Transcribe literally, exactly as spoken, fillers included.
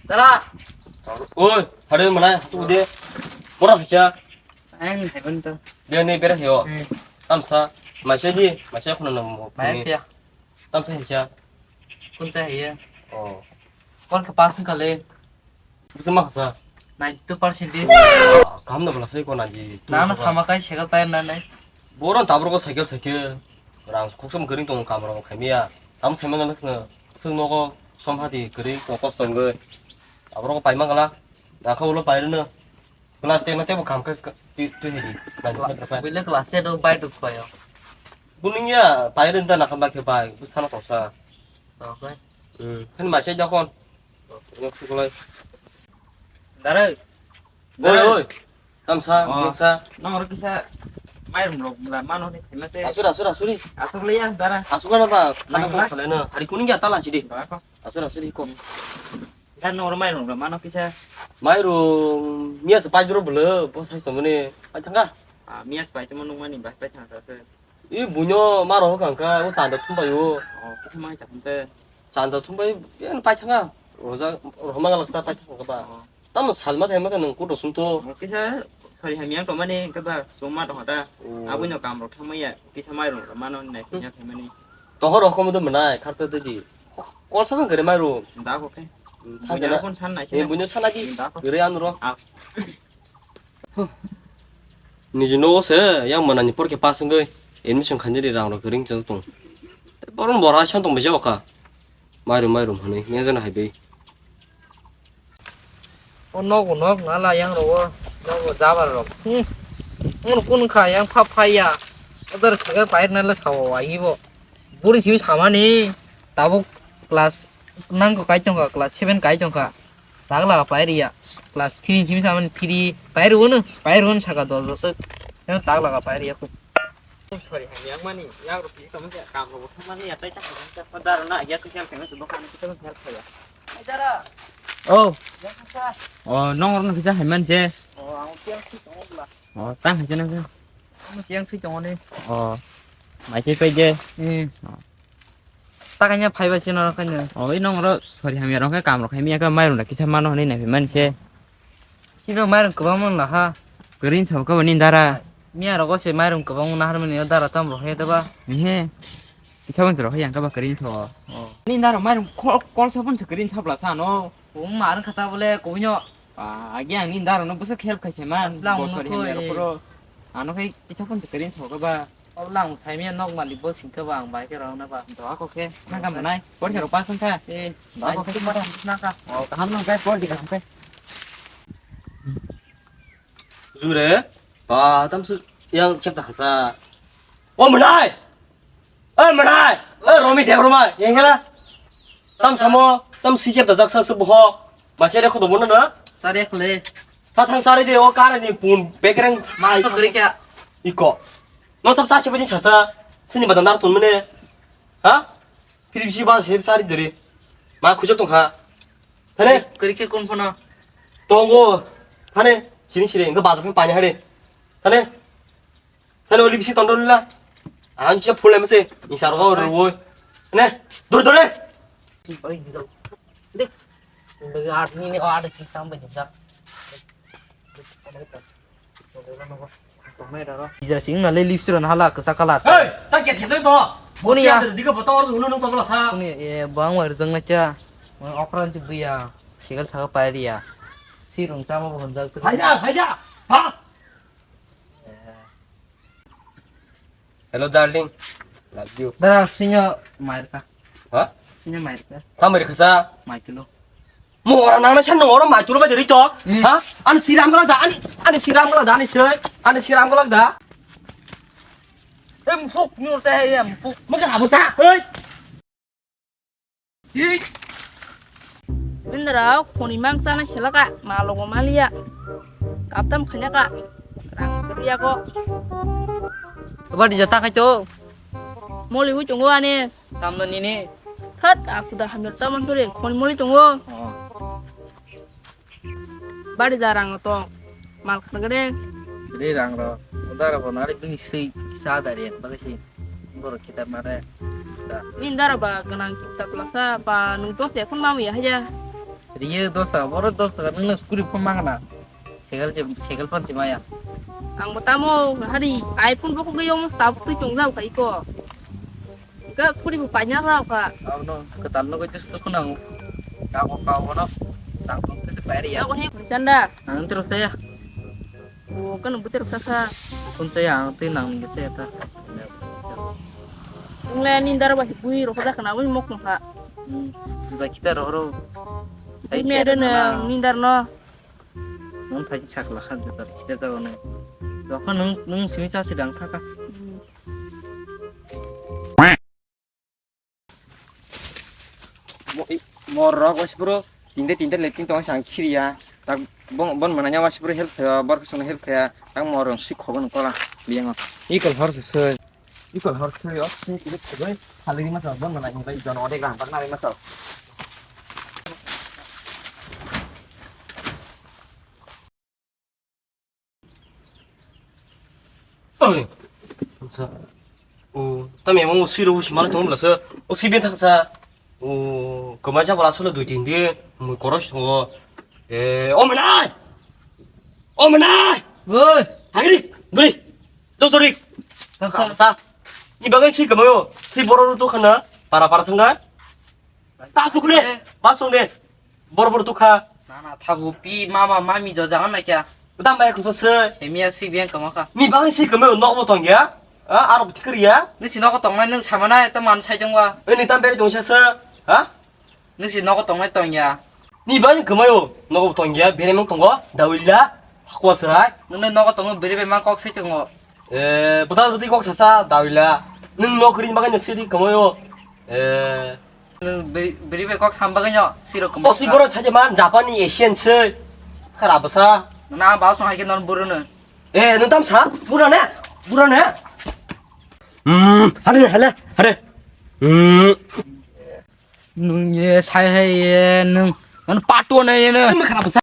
Dara. Oi, hare mana, tu de. Bora hacha. Ang hai ban to. Dia ni bera hio. Hmm. Tamsa, masa di, masa kono nang mo. Maya pia. Tamsa hacha. Kuncha hiya. Oh. Kol ka pass ka le. Bisa maksa. Ninety two percent di. Kam na bala sai ko ninety two. Na na sama kai cycle pair na nai. Boron tabro ko cycle cycle. Rang khuk sam gering tong kam ro khaimiya. Tam sai man na sna. Sung nogo som hati gering ko kosto ngoi. Tabro ko paima gala. Na kho ulo pairino. Class ten ma tebo kam ka tu tu hedi. Ninety two percent. Buile class ten do bai duk payo. Buning ya pairin ta na kam ba ke bai. Bu thana kosa. Okay. Hmm. Kan ma sai jakon. Yok sukolai. Dara. Oi, oi. Tamsa, oh, tamsa. Nong oro kisa mairum rok mula mano ni thima se. Asur, asur, asuri. Asur le ya, dara. Asur kana ba? Nang kana ba? Khale na. Hari kuning ya tala sidi. Ba ko. Asur, asuri ko. Dan nong oro mairum rok mano kisa. Mairum, miya se pai dro bolo, bo sai tongmani. Pai thanga. Ah, miya se pai tongmani, bai pai thanga sa se. I buino maro hokang kha, o chanda thumbai o. Oh, kisa mai chakam te. Chanda thumbai, yan pai thanga. Roja, rohma galak ta pai thanga ba. Oh. Tamo salma thaima khe nung kudo sung to. Oh, kisa, sorry, hamya tongmani, khe ba, chuma tong da. Oh. Abui no kam rok thangmaya, kisa mai rok mano nai, hmm, hamya thaimani. Tohor rok komo do mwnai, khar to di. Kol sa bang gere mai ro. Da ko khe. Hmm, buino sana. Kon san nai se. Eh, buino sana di. Da ko. Gere an ro. Ah. Niji nogo se yang manani porke pass wngwi admission khainani rang rok ring chajak tong. Boron bora san tong bai jao kha. Mairum mairum hwnwi neng jana hai bai. O nogo nok nala yang rogo nogo jabar rok. Hmm. Ono kun kha yang pha phaiya. Odar khagar pair nala sawo ai bo. Buri simi samani tabuk class nine ko kai tongkha, class seven kai tongkha. Tak laga pairiya. Class three simi samani three pairwno, pairwno saka dos bosor. Yang tak laga pairiya ko. Sorry, hani yang mani, yang rupi kamu kayak kamu kamu mani ya tai tak tak pada na ya sosial kena sudah kan kita kan help ya. Dara. Oh. Ya sa. Oh, nong oro kisa hai man je. Oh, ang tiang si tong bla. Oh, tang hai je na. Ang tiang si tong ni. Oh. Mai tai pai je. Hmm. Oh. Takanya phaiba chino kanya. Oh, i nong oro sorry hamya rong khe kam rok khaimya khe mairum da kisa mano hwnwi nai phai man khe. Chino mairum kwbang man laha. Kwrwini sabo khe bo nini dara. Miya rogo se mairum kwbang na harmani o dara tam rok he deba. He. Kisa bon rok yang khe ba kwrwini sabo. Oh. Nini dara mairum kol kol sabon se kwrwini sabla sa no. Bung mar khata bole kubinyo. Ba, agi ang nini dara no bwswk help khai se man. Asla bo ono sorry hamya rok koi. Koro. Ano khe kisa bon se kwrwini sabo khe ba. O lang saimia nok malik bo singkhe ba ang bai khe rong na ba. Do ako khe nang kam nai. Por khe ro pa sung kha. Eh, do ako khe tu mara na ka. Oh, kaham nang kai por di kaham kai. Jure, ba tam su yang chep ta khasa. O mwnai. O mwnai. O romi te roma. Yang khala. Tam samo, tam si chep ta jak sa su bo. Ma se re kho do mo na. Sare khle. Tha thang sare de o kare ni pun bekreng. Ma so gri kya. Iko. No sab sa se bajin sa sa. Sini badan dar tun mene. Ha? Philip si ba se sari dere. Ma khujak tong kha. Thane? Kari khe kon phano? Tongo. Thane? Sini sire. Engka bazar khe pani hade. Thane? Thane oli bisi tondo lila. Ang kisa phule mese. Ni sar go ro woi. Thane? Dor dor le. Oi, dor. Dek. Bagi art ni ni art kisa sampai jumpa. Jira sing na le lipstick na hala kasa color. Hey, ta kya sejai to? Boni ya. Diga bata or hunu nung tabla sa. Boni e bang wa rjang na cha. Okran chu buya. Sigal thaga pairiya. Sirung chama bo hunjak tu. Haida, haida. Ha? Hello darling. Love you. Dara sinya mairka. Ha? Sinya mairka. Tamari khasa. Maitulo. Mora nang na san nang oro mai turu bai deri to. Hmm. Ha? Ani siram gala da, ani, ani siram gala da, ani soi, ani siram gala da. Em fuk nyur te he em fuk. Maga abu sa. Hei. Hei. Bindra khoni mang sana selaka, malo go malia. Kaptam khanya ka. Rang kriya ko. Ba di jata kai to. Moli hu chungo ani. Tamno nini. Thot, aku dah hamil taman tu re, khon moli chungo. Oh. Bari da rang to. Mal khagre. Re rang ro. Udara bo nari bini sui sa da re, bagai si. Boro kita mare. Da. Ni dara ba ganang kita plasa ba nung to se phun mamu ya haja. Riye dos taka, boro dos taka, nung na scooty phone ma kana. Cycle je, cycle phone je maya. Ang bo tamo hari iPhone bo kugui omo tabuk twi chongjak khai ko. Ka scooty bo paina ra kha. Abono kwtal no goi tus tu khunang. Ka ko ka bono. Tang tong te pai riya. Ako he chanda. Ang tro saya. O, kano bwtwi rwksa kha. Phone chaya ang twi nang ni se ta. Wng le nini dara bai bui rok da kana ui mok mokha. Hmm, da kita ro ro. Bui me de ne nini dar no. Nang thai sak la khan ta kita jago ne. Dokha nang nang simi cha si dang thaka. Hmm. Mo-, i-, morok waisibro tinta tinta lepin tong sang khiriya. Tak bon bon mananya waisibro help khaya, bor khasong help khaya. Tak morok si khogon kola biyango. Ikol hor se se. Ikol hor se yo, si kiri khogoi. Haligi masa bon mananya bai jon odek rang tak nari masa. Oi. O, tamo emo siro usi mala tong bla se. O sibe thaksa. O, koma cha bla solo dui tin din. Mui koros tongo. E, o menai. O menai. Oi. Hagri, bri. Do sori. Thaksa. Sa. Ni bagai si kamayo. Si boro ru to khana. Para para thangna. Ta sukre. Eh. Ba song de. Bor bor tukha. Na na thagu pi mama mami jo jagan na kya. Dam bai kusa se. Semia si biang kama kha. Ni bang si kame nok bo tong ya. A aro thikri ya. Ni si nok tong nai nung sama na ta man sai jong wa. Ni tam beri tong sa se. Ha? Ni si nok tong nai tong ya. Ni bang kamayo nok bo tong ya beri mang tong go. Dawila. Hakwa serai. Nung ne nok tong beri be ma kok sai tong go. Eh, buta buti kok sasa dawila. Nung nok ri makan siri kamayo. Eh, Beri, beri bai kok sam bagwi no, sirok kamo. O si borok saja man Japan ni Asian se. Khara bwsa. Na ba song hai ke non buru no. Eh, nung tam sa? Bura ne? Bura ne? Hmm, hare, hale, hare. Hmm. Nung ye sai hai ye nung. Nang patu ne ye ne. Nung khara bwsa.